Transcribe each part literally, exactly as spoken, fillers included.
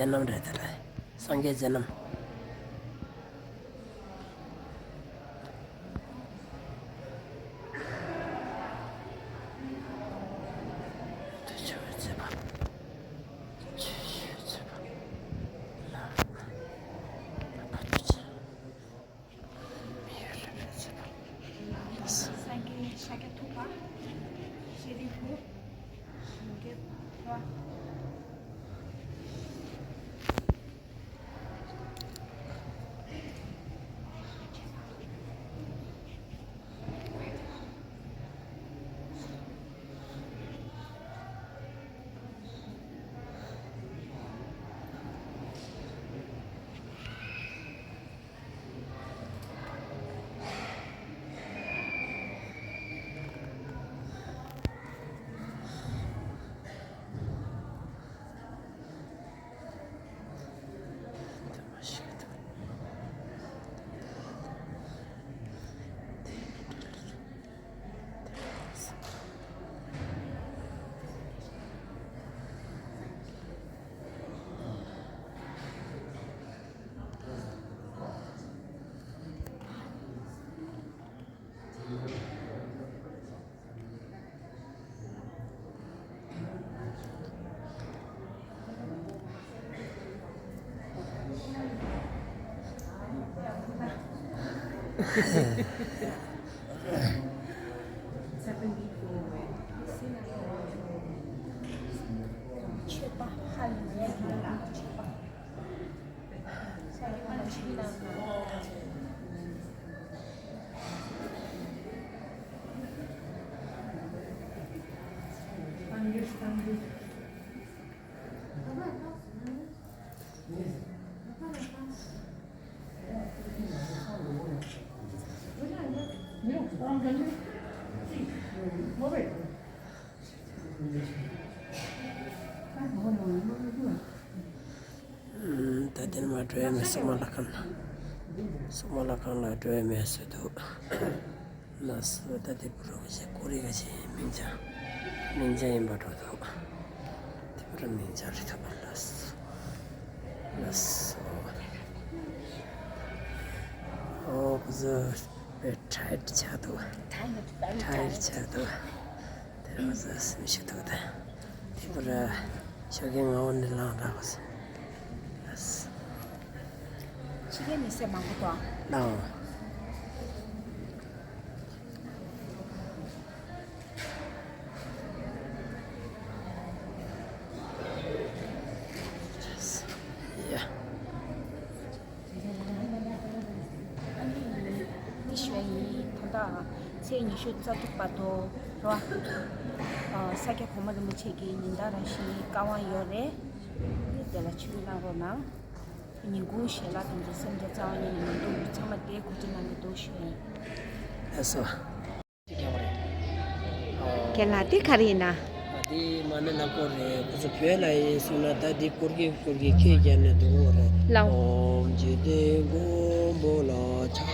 མཛད་རྣམ་རེད་དེ་རེད། སངས་རྒྱས་མཛད་རྣམ། དུ་ཆུ་བོའི་མཛད་པ། ཆུ་བོའི་མཛད་པ། ལ། ཕ་དུ་ཆེ། མི་ཡུལ་ལ་ཕན་ཚུན་པ། སངས་རྒྱས་ཤཱཀྱ་ཐུབ་པ། ཤཱ་རིའི་བུ། ཞིང་གི་བུ། མཆོད་པ་ཧ་ལས་ཡ་ཡིན་ན་མཆོད་པ། ད་དེར་མ་འགྲོ་ཡ་མེད། སོག་མ་ལྷ་ཁང་། སོག་མ་ལྷ་ཁང་ལ་འགྲོ་ཡ་མེད་ཟེར་འདུག་ལགས་སོ། ད་དེ་བུ་རོགས་ཞེས་ཀོ་རི་ག་ཞེས་མིང་ཅང་མིང་ཅང་ཡིན་པ་འགྲོ་འདུག་དེ་བུ་རོགས་མིང་ཅང་རེད་འདུག་ལགས་སོ། ལགས་སོ། ཨོ་ཁོ་ཚོ་དཔེ་ཊའིཊ་ཆགས་འདུག་ཊའིཊ་ཆགས་འདུག་དེ་རིང་ང་ཚོ་སེམས་ཤུགས་ཐུག་དང་། དེ་པར་ཞོགས་ཀས་སྔ་བོ་ནས་ལངས་རག་གོ་སོང་། ཕྱི་རྒྱལ་ནས་སེམས་མང་པོ་དང་། ལའོ། ཡ། འདི་ཞུ་ཡ་ཡིན། ད་ལྟ་ཚེས་ཉི་ཤུ་རྩ་དྲུག་བར་དུ་རེད་བ། ས་སྐྱ་གོང་མ་རིན་པོ་ཆེ་གི་ཉིན་ལྟར་རང་བཞིན་བཀའ་དབང་ཡོད་རེད། དེ་ལ་ཆིབས་བསྒྱུར་གནང་རོགས་གནང་། ཉིན་གུང་ཞལ་ལག་དང་དུ་སེམས་ཅན་རྩ་བ་ཉིད་ནས་མི་འདུག་ཚང་མ་དེ་གོ་སྒྲིག་གནང་གི་འདུག་ཞུ་ཡ་ཡིན། ལགས་སོ། རྒན་ལགས་འདི་ག་རེ་ཡིན་ན། ཨ་འདི་མ་ཎི་ལག་འཁོར་རེད། ཁོ་ཚོ་བོད་ལ་ཡིན་གསུངས་ན་ད་འདི་སྐོར་གྱི་སྐོར་གྱི་ཁྱེད་རྒྱབ་ནས་འདུག་འོ་རེད། ལའོ། ཨོཾ་འཇིག་རྟེན་མགོན་པོ་ལ་ཕྱག་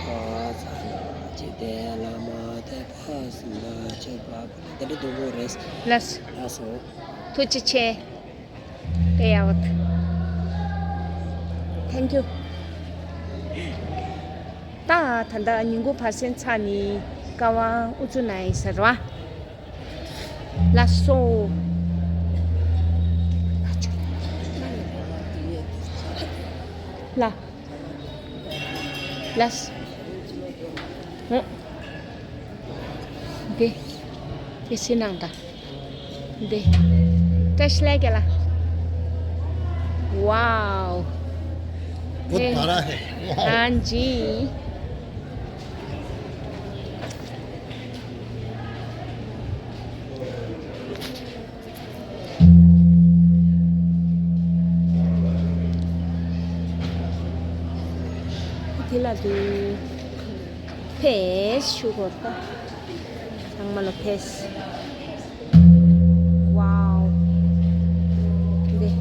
འཚལ་ལོ། འཇིག་རྟེན་བླ་མ་དད་པ་གསུམ་ལ་མཆོད་པ་ཕུལ་ལོ། དེ་འདྲ་འདུག་འོ་རེད། ལགས་སོ། ལགས་སོ། ཐུགས་རྗེ་ཆེ། དེ་ཡག་པོ། Thank you། ད་ད་ལྟ་ཉིན་གུང་བར་གསེང་ཚར་ནས་བཀའ་དབང་དབུ་འཛུགས་གནང་ཡིན་ཟེར་བ། ལགས་སོ། ལ། ལགས། འོ། འདི། འདི་སེ་གནང་དང་། འདི། བཀྲ་ཤིས་བདེ་ལེགས་ལ། ཝའོ། बहुत बड़ा है। हाँ जी། དེ་ལ་དུ་ཕེས་ཞུ་གོ་ད། ཚང་མ་ལ་ཕེས། ཝའོ། འདི།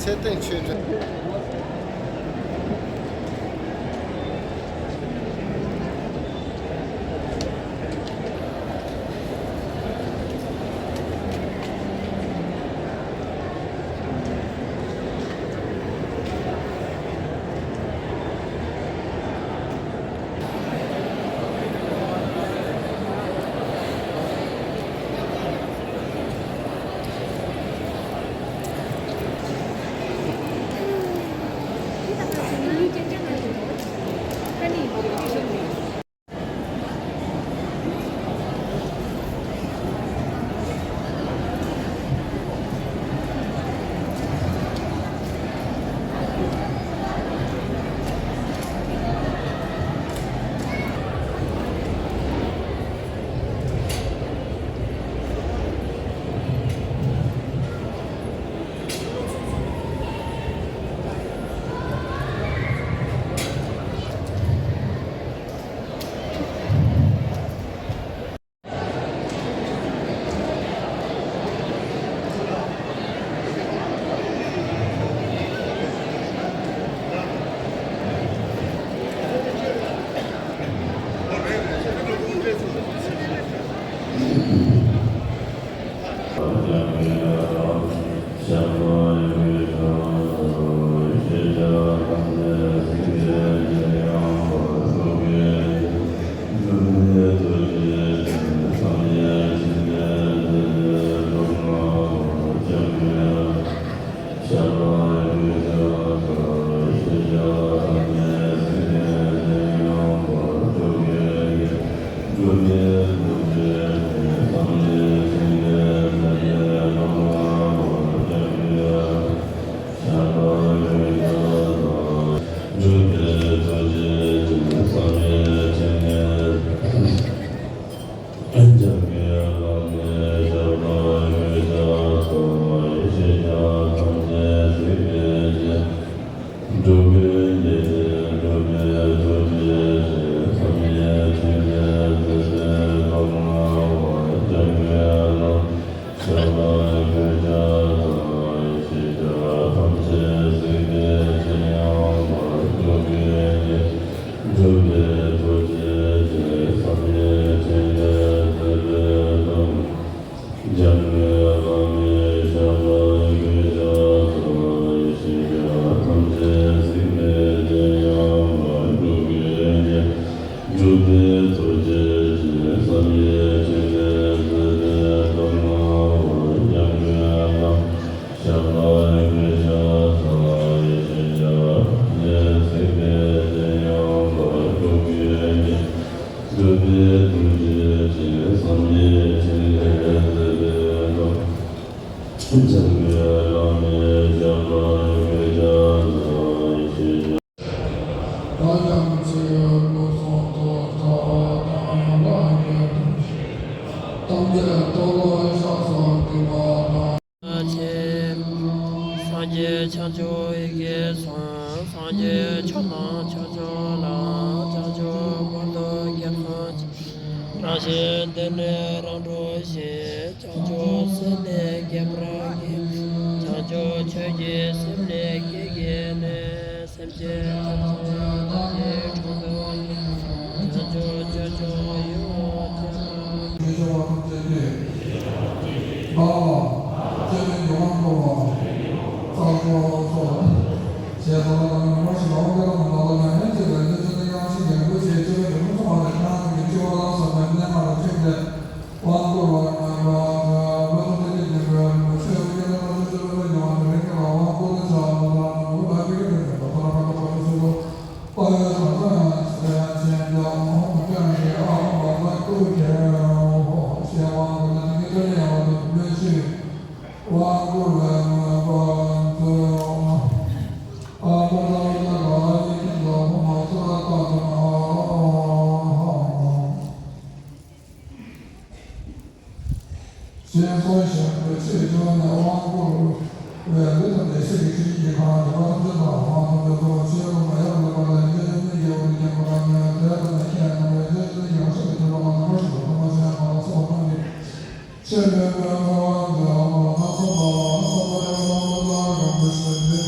ཚེ་བརྟན་ཆོས་སྒྲོན། ཆེ། སངས་རྒྱས་བྱང་ཆུབ་ཡི་གེ་གསུམ། སངས་རྒྱས་ཆོས་དང་བྱང་ཆུབ་ལམ། བྱང་ཆུབ་བར་དུ་གྱུར་ཐམས་ཅད། རང་བཞིན་གཏད་ནས་རང་གྲོལ་ཞིང་། བྱང་ཆུབ་སེམས་ནི་བསྐྱེད་པར་བགྱི། བྱང་ཆུབ་ཆོས་ཀྱི་སེམས་ནི་བསྐྱེད་བགྱིས་ནས། སེམས་ཅན་ཐམས་ཅད་བདག་གིས་སྲུང་དུ་གསོལ། བྱང་ཆུབ་སྤྱོད་མཆོག་ཡིད་འོང་སྤྱད་པ། ཡེ་ཤེས་པ་ཐམས་ཅད་ཀྱིས། བདག་ལ་སྤྱན་ནས་མྱུར་བར་འགྲོ་བ་སྩལ་དགོས་སོ། ཞེས་གསུངས་པ་དང་། ཉུང་མ་ཞིག་ལ་དབང་སྐལ་དང་བདག་ལ་མྱ་ངན་ཅི་འདྲ་ཡོད་ཅེས་དྲིས་ན། ཡང་ཅིག་ཡང་དགོས་ཞེས་དྲིས་པས། ཉོན་མོངས་པ་ལས་ཁྱེད་རང་ཉིད་ཀྱི་སྤྱོད་པ་ལ་སོགས་པའི་གནས་ལྔ་ལ་ཁྲིད་དེ། དབང་བསྐུར་བར་མོས་པ་དང་། བློ་ཐུབ་བསྟན་རྒྱས་ཀྱིས་འགྲོ་བའི་མི་ཚེ་འོད་ཀྱི་ནང་དུ་ཆོས་སྤྱོད་པ་ཉུང་བ་དེ་རིང་ཁྱེད་ལ་དབང་བསྐུར་དུ་བྱ་བ་དང་། ནོར་བུ་ལྷ་ཆོས་ཀྱི་རིམ་པ་དང་ཐོག་མཐའ་བར་དུ་གོ་ཆོད་ཚུལ་དུ། དཔལ་ཡུལ་གངས་ལྗོངས་ཡང་ཆེན་གྱི་དབང་པོ་ཀུན་གྱི་ཨ་ཧོ་བ་ལ་སྐུ་ཁྱེར་ཧོ་ཞེས་དབང་བསྐུར་ན། དེ་ཉིད་དུ་ཡང་བ་དུ་མོས་ཤིག་དབང་བསྐུར་བའི་མོས་པ་མཛོད། ཨ་ཧོ་ལ་ལ་ལ་ཡི་ཁྱིམ་དུ་ཧོ་མ་སུ་ར་ཏ་དང་ཨ་ཧོ། ཞེས་གསུངས་ཤིང་ཆོས་ཀྱི་ནི་དབང་བསྐུར་བས་ལུས་དང་བདེ་གཤེགས་ཀྱི་ཆོས་ཉིད་ཀྱི་ཁམས་ཡོད་པ་ཐམས་ཅད་དང་། ལྷ་ཐམས་ཅད་ཚོགས་ཆོས་ཀུན་མ་ཡལ་བར་ལེགས་པར་ལྡན་ཞིང་སྐྱོན་མེད་རྒྱལ་བ་དང་མཁྱེན་པ་དང་མྱུར་དེ་ལྟ་ན་མཁྱེན་རྣམ་པའི་ཆོས་ཀྱི་ཡང་ཞིང་གི་མཐུན་པ་དང་ནམ་མཁའ་ཞིག་ཏུ་ཐོབ་པ་ཆེན་པོ་ལ་སོགས་པ་རྣམས་ཀྱིས། ཆོས་ཀུན་ཀུན་ཐོབ་པར་འདོད་པ་ལ་ཐོབ་པར་འདོད་པ་ལ་རབ་ཏུ་བྱེད་པའི་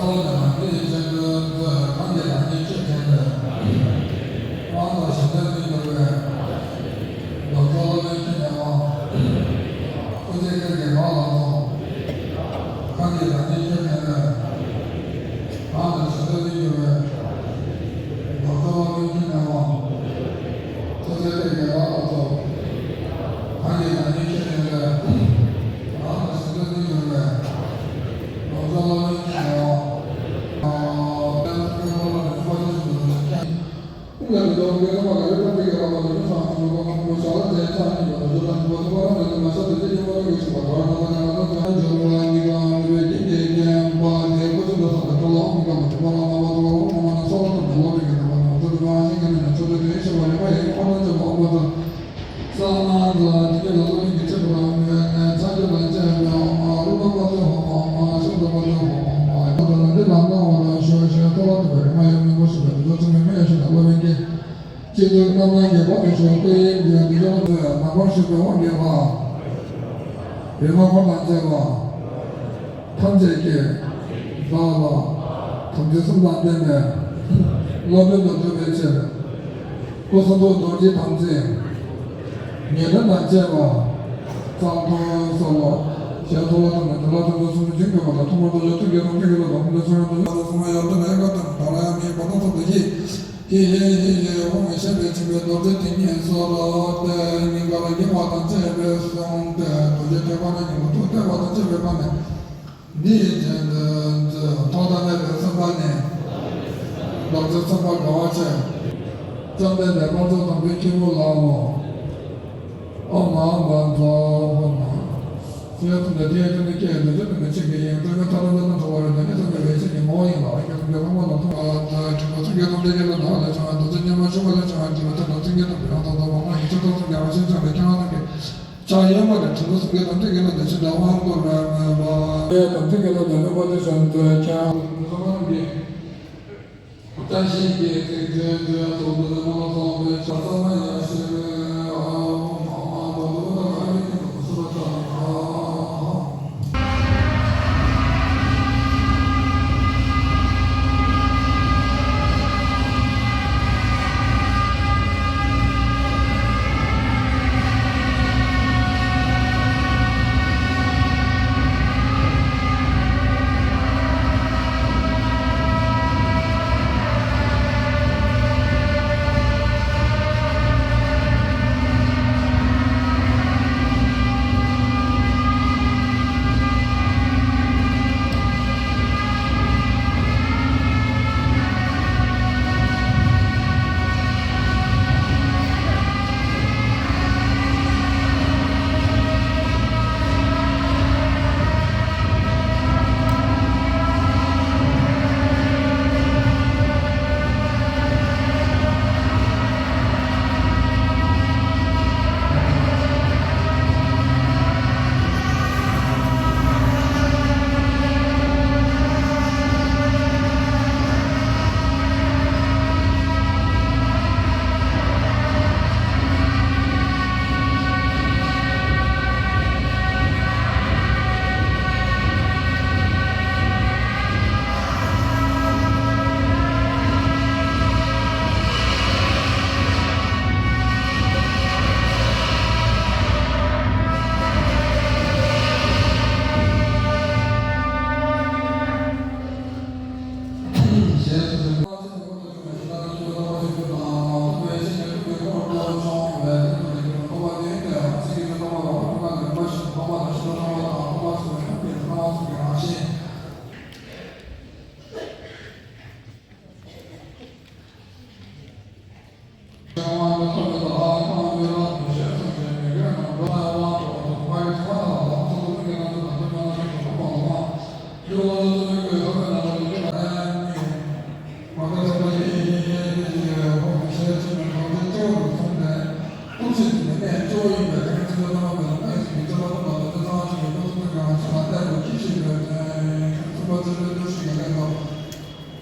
ལོ་ནས་མ་འདི་ཡི་ཆེད་དུ་གང་གི་ལ་ནི་ཆོས་ཅན་དུ། དབང་དང་ཞིང་ལས་མི་འགྱུར་བའི། རྡོ་རྗེ་སློབ་དཔོན་ཁྱོད་ནས་དབང་། སྐུ་ཚེ་ཁྱོད་ཀྱི་ངག་ལ་སོགས། གང་གི་ལ་ནི་ཆོས་ཅན་དུ། དབང་དང་ཞིང་ལས་མི་འགྱུར་བའི། རྡོ་རྗེ་སློབ་དཔོན་ཁྱོད་ནས་དབང་། སྐུ་ཚེ་ཁྱོད་ཀྱི་ངག་ལ་སོགས། གང་གི་ལ་ནི་ཆོས་ཅན་དུ། དབང་དང་ཞིང་ལས་མི་འགྱུར་བའི། ཐམས་ཅད་ཀྱི་བདག་ལ་དམ་ཚིག་གསུམ་དང་ལྡན་པའི་སློབ་དཔོན་དུ་གྱུར་པའི་ཕྱིར། སྐུ་གསུང་ཐུགས་རྡོ་རྗེ་དམ་ཚིག་ཉན་ཐོས་དང་བཅས་པ། གཙང་ཐུགས་སོགས་ལ་ཞལ་ཐོག་ལ་ཐོག་ནས་དུ་ལ་ཐོག་ཏུ་སུམ་ཅུ་འགྱུར་བ་དང་ཐོག་མར་རྡོ་རྗེ་ཐུགས་ཀྱི་དམ་ཚིག་གི་ལ་དམ་ཚིག་སུམ་ཅུ་དང་ཐོག་མར་ཡར་ཐོག་ནས་ཡར་ཐོག་ཏུ་དང་ར་ཡ་མིའི་གོ་ན་ཚོགས་སུ་ཡི་ཧི་ཧི་ཧི་ཧི་ཧོ་ངེས་ཤེས་པས་བཅིངས་པའི་རྡོ་རྗེ་དེ་ཉིད་སོ་ལོ་ཏེ་སྙིང་གར་བསྙེན་པ་དང་བཅས་པས་གསུངས་ཏེ་རྡོ་རྗེ་ཐེག་པ་ནི་སྙིང་པོ་ཐུགས་ཐེག་པ་དང་བཅས་པའི་བར་ནས། འདི་ཡི་རྗེས་ཟློས་མཛོད་ཐོག་མཐའ་མེད་པའི་སེམས་དཔའ་ནི། རྡོ་རྗེ་སེམས་དཔའ་དགའ་བ་ཆེ། བཅོམ་ལྡན་འདས་དཔལ་མཆོག་དམ་པའི་སྐྱེས་བུ་ལའོ། ཨོཾ་ཨ་མ་ཛ་ཧོ་མ། ཞེས་གསུངས་ཏེ་དེའི་དོན་ནི་སྐད་དུ་བརྗོད་པའི་ཆིག་གི་དབྱིངས་སྟོང་ཉིད་མཐའ་ལ་ལྟ་ན་འཕྲོ་བ་རེ་ནས་ཉིད་སྟོང་གི་བའི་ཆིག་གི་ངོ་བོ་ཡིན་ལ། སྐད་དུ་བརྗོད་པ་སྔོན་ལ་མཐོང་བ་དང་དྲན་པ་ཚིག་གི་དོན་དེ་ཉིད་ལ་ནང་ལ་བྱང་བ་རྡོ་རྗེ་སྙེ་མ་ཆུ་བ་ལས་བྱུང་བ་འདི་མ་ཐུབ་ན་ཚིག་གི་དོན་དེ་ཡང་དག་དང་མ་ཡིན་ཕྱིར་དོན་གསུམ་ཀྱང་བ་ཆེན་ཚང་བའི་ཁྱེད་རང་རྣམས་ཀྱིས། ཕྱག་གཡོན་པ་ནས་དྲིལ་བུ་གསུམ་གྱི་དམ་ཚིག་གི་ལྷ་ནས་ཕྱི་ནང་དབང་བསྐུར་བར་མོས་པ། དམ་ཚིག་གི་ལྷ་ནས་ལྷུན་པོ་ནས་བྱོན་ཏེ་ཀྱང་། བཀྲ་ཤིས་ཀྱི་ཚིག་བརྗོད་བརྗོད་ཚོགས་འདུ་ལས་མ་ལ་སོགས་པའི་ཕྱག་ཚང་མ་ཡང་ཞེས་པའི་ཨ་ཧོ་མ་མ་བ་དུ་བ་ད་ག་རི་ནི་དུ་སུ་ར་ཙ་ན།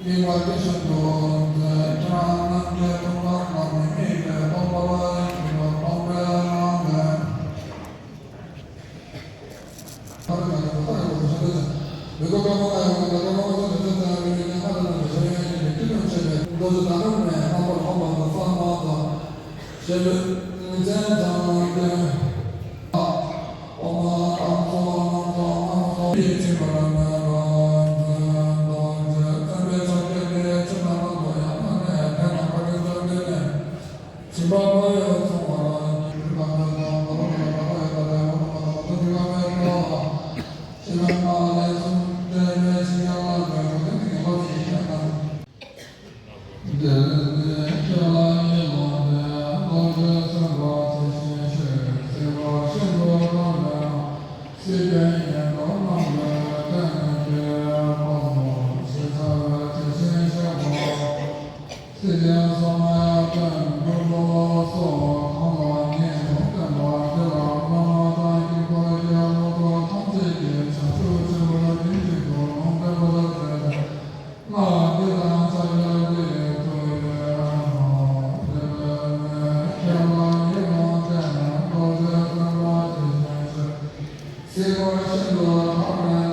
ལེགས་པར་དེ་བཞིན་དུ་ཁྱེད་རང་རྣམས་ཀྱི་མཐོང་ལམ་ལ་མི་དམིགས་པའི་སྟོང་པ་ལ་ཡང་གྲུབ་པ་སྟོང་པའི་ངང་ལས། རྡོ་རྗེ་དང་པོ་ནས་རྣམ་པར་བསྒོམ་པ་དང་གསང་སྔགས་དང་ཞེས་པའི་མཚན་དང་ལྡན། ཨོཾ་ཨ་ཏཾ་ཙོ་ཨ་ནནྡོ་ཨ་ནནྡོ། ཕྱིན་པ་ར་མེད་པ་རྡོ་རྗེ་བཙན་པོའི་ཕྱག་རྒྱ་ལས། ཕྱིན་པ་རྣམས་ལ་ཡང་དག་ནས་དེ་རྣམས་ཀུན་ཀྱང་འདི་ནས་ཕྱིན་པ་མ་ཡིན་གསུང་བ་ལ། ཕྱིན་པ་མ་ཡིན་གསུང་བ་ལ། ཕྱིན་པ་མ་ཡིན་གསུང་བ་ལ། ཕྱིན་པ་མ་ཡིན་གསུང་བ་ལ། ཕྱིན་པ་མ་ཡིན་གསུང་བ་ལ།